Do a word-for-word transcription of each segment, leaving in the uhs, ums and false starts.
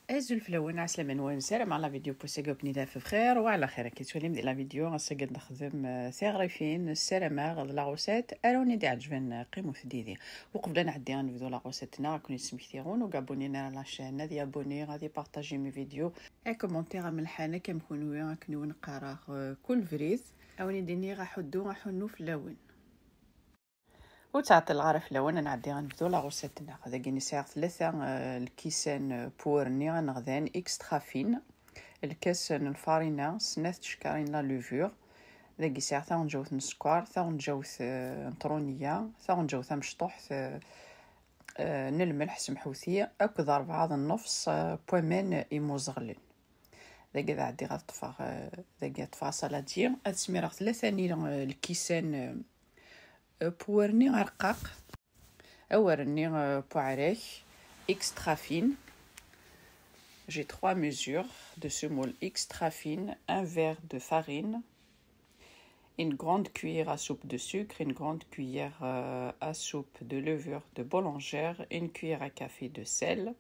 Azul fell-awen, ɛeslama-nwen, ssarameɣ la vidéo n wass-agi ad ken-id-taf bxir wa ɛla xir. Akka tettwalim di la vidéo, ass-agi ad nexdem, eh, tiɣrifin, ssarameɣ d la recette ara wen-d-iɛeǧben, eh, qqimet yid-i. Uqbel ad nɛeddi ad nebdu la recette-nneɣ, ad ken-id-smektiɣ win ur abonné ara à la chaîne, ad yabonné, ad ypartaji mes vidéos, ad commenter amelḥan akka am kenwi, akken i wen-qqareɣ, eh, kul brid, ad wen-d-iniɣ aḥuddu, aḥunnu fell-awen. Ur ttɛeṭṭileɣ ara fell-awen, ad nɛeddi ad nebdu la recette-nneɣ. Dagi sɛiɣ tlata, eh, lkisan, eh, n wurni aneɣdan extra fine, lkas n lfarina, snat tcekkarin la levure. Dagi sɛiɣ taɣenǧawt n sskeṛ, taɣenǧawt, eh, n truniya, taɣenǧawt tamecṭuḥt, eh, eh, n lmelḥ, semḥut-iyi, akked rebɛa d nnefṣ, eh, n waman imuẓeɣlen. Dagi ad ɛeddiɣ ad ṭṭfeɣ, eh, dagi ad ṭṭfeɣ asaladi, ad smireɣ tlata-nni, eh, lkisan, eh, n wurni arqaq, awurni, euh, n uɛraq, extra fine. J'ai trois mesures de semoule extra fine, un verre de farine, une grande cuillère à soupe de sucre, une grande cuillère, euh, à soupe de levure de boulangère, une cuillère à café de sel,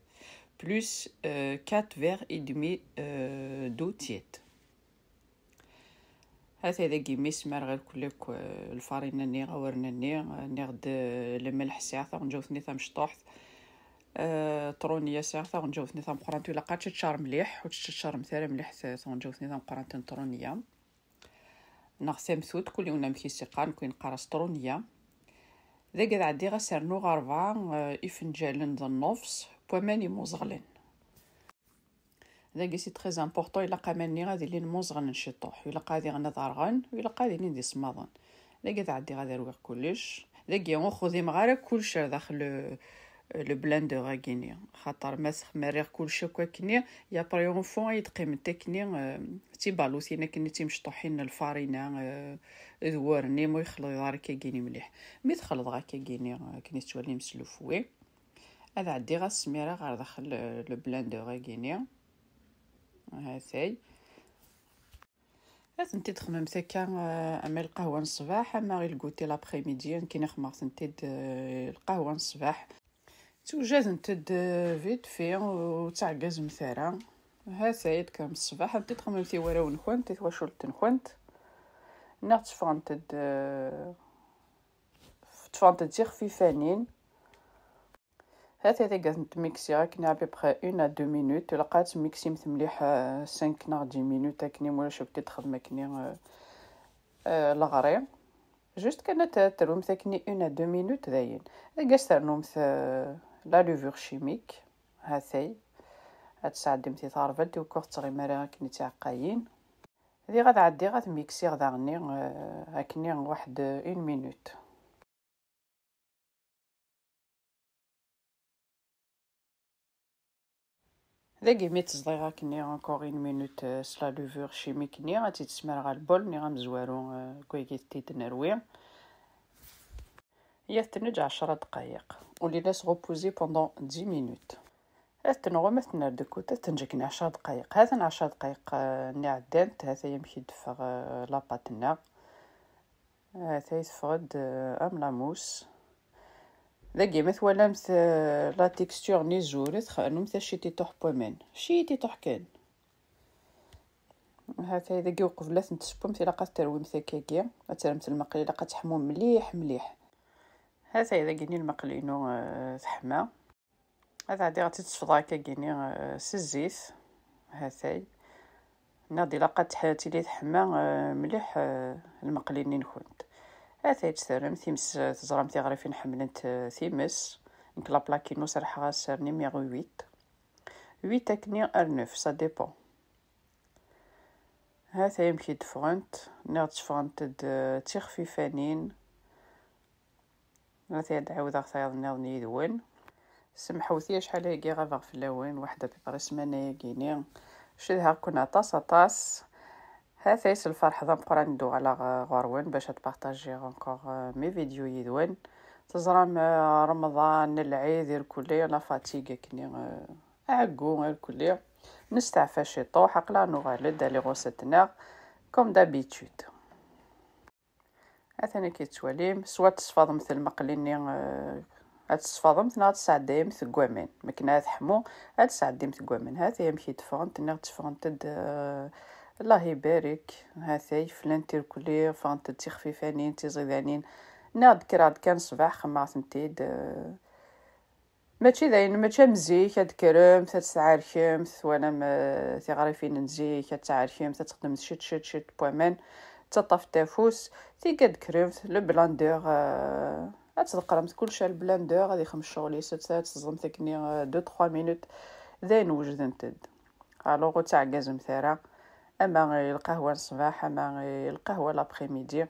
plus, euh, quatre verres et demi, euh, d'eau tiède. Hatay dagi mi smireɣ irkelli akk, eh, lfarina-nni, awurni-nni, eh, nniɣ-d, eh, lmelḥ sɛiɣ taɣenǧawt-nni tamecṭuḥt, eh, truniya sɛiɣ taɣenǧawt-nni tameqqrant, ilaq ad teččar mliḥ, ur tetteččarem ara mliḥ t-, taɣenǧawt-nni tameqqrant n truniya. Neɣ tamtut, kul yiwen amek i s-iqqar, nekk neqqar-as truniya. Dagi ad ɛeddiɣ ad s-rnuɣ rebɛa, eh, ifenǧalen d nnefṣ n waman imuẓeɣlen. Dagi c'est très important, ilaq aman-nni ad ilin muẓɣlen ciṭuḥ, ilaq ad iɣen ad rɣen, ilaq ad ilin d isemmaḍen. Dagi ad ɛeddiɣ ad rwiɣ kullec. Dagi ur xdimeɣ ara kullec ar daxel le, le blender-agi-nni, xaṭer ma s-, ma rriɣ kullec akk akkenni, après au fond ay d-qqiment akkenni, euh, d tibalutin akkenni d timecṭuḥin n lfarina, euh, d wurni, ma ur yexliḍ ara akkagini mliḥ. Mi t-xelḍeɣ akkagini, euh, akken i tettwalim s lufwi. Ad ɛeddiɣ ad smireɣ ɣer daxel, euh, le blender-agi-nni. Hatay. Ad tent-id-xedmemt akka, euh, ama lqahwa n ṣṣbeḥ, ama i lguti l'après-midi, nekkini xedmeɣ-tent-id, euh, lqahwa n ṣṣbeḥ. Ttewjadent-d, euh, vite fait, ur ttɛeggazemt ara. Hatay, ad kkremt ṣṣbeḥ, ad tent-id-xedmemt i warraw-nkent, i twacult-nkent. Neɣ tteffɣent-d, euh, tteffɣent-d d tixfifanin. Hatay dagi ad tent-miksiɣ akken à peu près une à deux minutes. Ilaq ad tmiksimt mliḥ, euh, cinq neɣ dix minutes akken, ma ulac ad tent-id-txedmemt akken, euh, euh, leɣri. Juste kan ad t-, terwumt akken une à deux minutes dayen. Dagi ad s-ternumt, euh, la levure chimique. Hatay. Ad tesɛeddimt i tɣerbalt i wakk ur tettɣim ara akken i d tiɛeqqayin. Diɣ ad ɛeddiɣ ad miksiɣ daɣenni, euh, akken waḥed une minute. Dagi mi tt-ẓḍiɣ akkenni encore une minute, euh, s la levure chimique-nni, ad tt-id-smireɣ ɣer lbol-nni amezwaru, euh, deg wayagi t-id-nerwi. Ad t-neǧǧ ɛecra dqayeq. Ur la laisse reposer pendant dix minutes. Ad t-nɣum, ad t-nerr-d kuta, ad t-neǧǧ akken ɛecra dqayeq. Hatan ɛecra dqayeq, euh, nni ɛeddant, hatay amek i d-teffeɣ, euh, la pâte-nneɣ. Hatay teffeɣ-d, euh, am la mousse. Dagi ma twalamt, euh, la texture-nni zuret, xernumt ciṭiṭuḥ n waman. Ciṭiṭuḥ kan. Hatay dagi uqbel ad tent-tessewwemt, ilaq ad terwimt akkagi. Ad terremt lmeqli, ilaq ad teḥmu mliḥ, mliḥ. Hatay dagi-nni lmeqli-inu, euh, teḥma. Ad ɛeddiɣ ad tt-id-sfeḍeɣ akkagini, eh, s zzit. Hatay. Nniɣ-d ilaq ad tḥ-, tili teḥma, eh, mliḥ, eh, lmeqli-nni-nkent. Hatay tt-terrem times, eh, teẓram tiɣrifin ḥemmlent, eh, times. Nekk la plaque-inu serḥeɣ-as ar numéro huit. Huit akkenni ar neuf, ça dépend. Hatay amek i d-ffɣent. Nniɣ-d tteffɣent-d, eh, d tixfifanin. Ata ad ɛawdeɣ tayeḍ nniḍen yid-wen. Semḥewt-iyi acḥal agi ɣabeɣ fell-awen, waḥed à peu près ssmana-agi-ni. Cedhaɣ-ken aṭas, aṭas. Hatay s lferḥ d ameqqran d-uɣaleɣ, eh, ɣur-wen bac ad partagiɣ encore, eh, mes vidéos yid-wen. Teẓram, eh, Remḍan, lɛid, irkelli, la fatigue akkenni, eh, aɛeggu, irkelli. Nesteɛfa ciṭuḥ, aql-aɣ nuɣal-d, allez ɣur-s ad t-nnaɣ, comme d'habitude. Atan akka tettwalim, swa tesfaḍemt lmeqli-nni, eh, Ad tesfaḍemt neɣ ad tesɛeddayemt deg waman. Makken ad teḥmu, ad tesɛeddimt deg waman. Hati amek i d-ffɣent, nniɣ-d ffɣent-d, eh, Allah ibarek. Hatay, flant irkelli, ffɣent-d d tixfifanin, d tiẓidanin. Nniɣ-d kkreɣ-d kan ṣṣbeḥ, xemmeɣ-tent-id, eh, mačči d ayen, mačči am zik, ad d-tekkremt, ad tɛerkemt, twalam, eh, tiɣrifin n zik, ad tɛerkemt, ad txedmemt ciṭ, ciṭ, ciṭ n waman, d taṭṭaft afus, tigga ad d-tekkremt, le blender, eh, ad tḍeqqremt kullec ar le blender, ad ixem ccɣel-is, ad, ad teẓẓemt akkenni, eh, deux, trois minutes, d ayen wejdent-d. Alors, ur ttɛeggazemt ara, ama i lqahwa n ṣṣbeḥ, ama i lqahwa l'après-midi.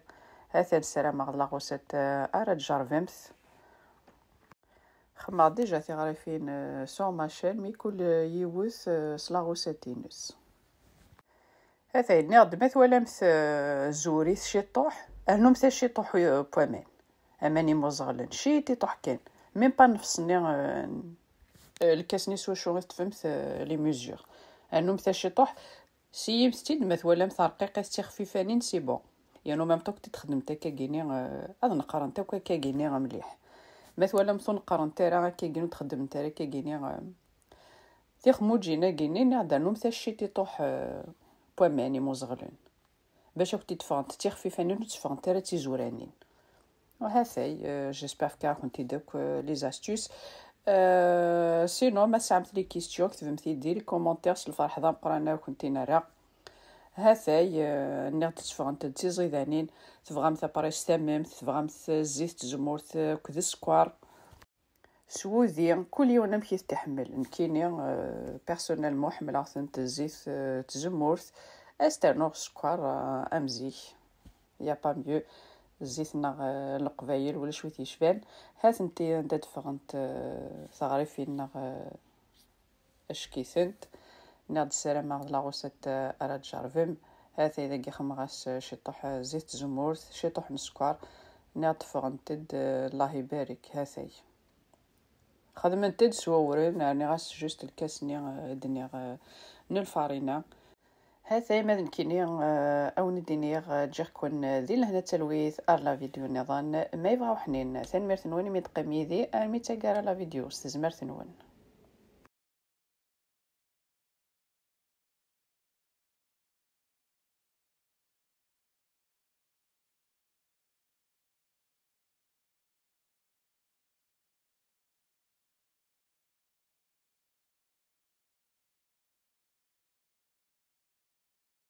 Atan ssarameɣ d la recette, eh, ara tjerrbemt. Xemmeɣ déjà tiɣrifin, euh, sur ma chaîne, mi kul, euh, yiwet, euh, s la recette-ines. Atay, nniɣ-d, ma twalamt, euh, zurit ciṭuḥ, rnumt-as ciṭuḥ, euh, n waman. Aman imuẓeɣlen, ciṭiṭuḥ kan. Même pas nnefs-nni, euh, euh, lkas-nni s wacu i teṭṭfemt, euh, les mesures. Rnumt-as ciṭuḥ, Siyyimt-tt-id, ma twalamt rqiqit d tixfifanin, c'est bon. Yernu même temps i t-id-xedmemt akkagini, euh, ad neqqrent akk akkagini mliḥ. Ma twalamt ur neqqrent ara akkagini, ur d-xeddment ara akkagini, euh, tixmujin-agini, nniɣ-d rnumt-as ciṭiṭuḥ, euh, n waman imuẓeɣlen. Bac akk tt-id-ffɣent d tixfifanin, ur tt-ffɣent ara d tizuranin. Hatay, euh, j'espère fkiɣ-akent-id akk, euh, les astuces. Euh, sinon, ma tesɛamt les questions, ktbemt-iyi-d di les commentaires, s lferḥ d ameqqran ad akent-in-rreɣ. Hatay, euh, nniɣ-d tteffɣent d tiẓidanin, tebɣamt après s tamemt, tebɣamt zzit n tzemmurt akked sskeṛ. S wudi, kul yiwen amek i t-iḥemmel. Nekkini, euh, personnellement, ḥemmleɣ-tent zzit, euh, n tzemmurt, ad s-ternuɣ sskeṛ, euh, am zik. Y a pas mieux. Zzit-nneɣ, euh, n Leqbayel, ulac wi t-yecban. Ha-tent-i anda d-ffɣent, euh, teɣrifin-nneɣ, euh, acek-itent. Nniɣ-d ssarameɣ d la recette, euh, ara tjerrbem. Hatay dagi xemmeɣ-as, euh, ciṭuḥ, euh, zzit n tzemmurt, ciṭuḥ n sskeṛ. Nniɣ-d ffɣent-d, euh, Allah ibarek. Hatay. Xedment-d s wawren, rniɣ-as juste lkas-nni, euh, i d-nniɣ, euh, n lfarina. Hatay ma d nekkini, euh, a wen-d-iniɣ, euh, ǧǧiɣ-ken, euh, di lehna d talwit ar la vidéo nniḍen. Ma yebɣa uḥnin, tanemmirt-nwen imi d-teqqim yid-i armi d taggara la vidéo s tezmert-nwen.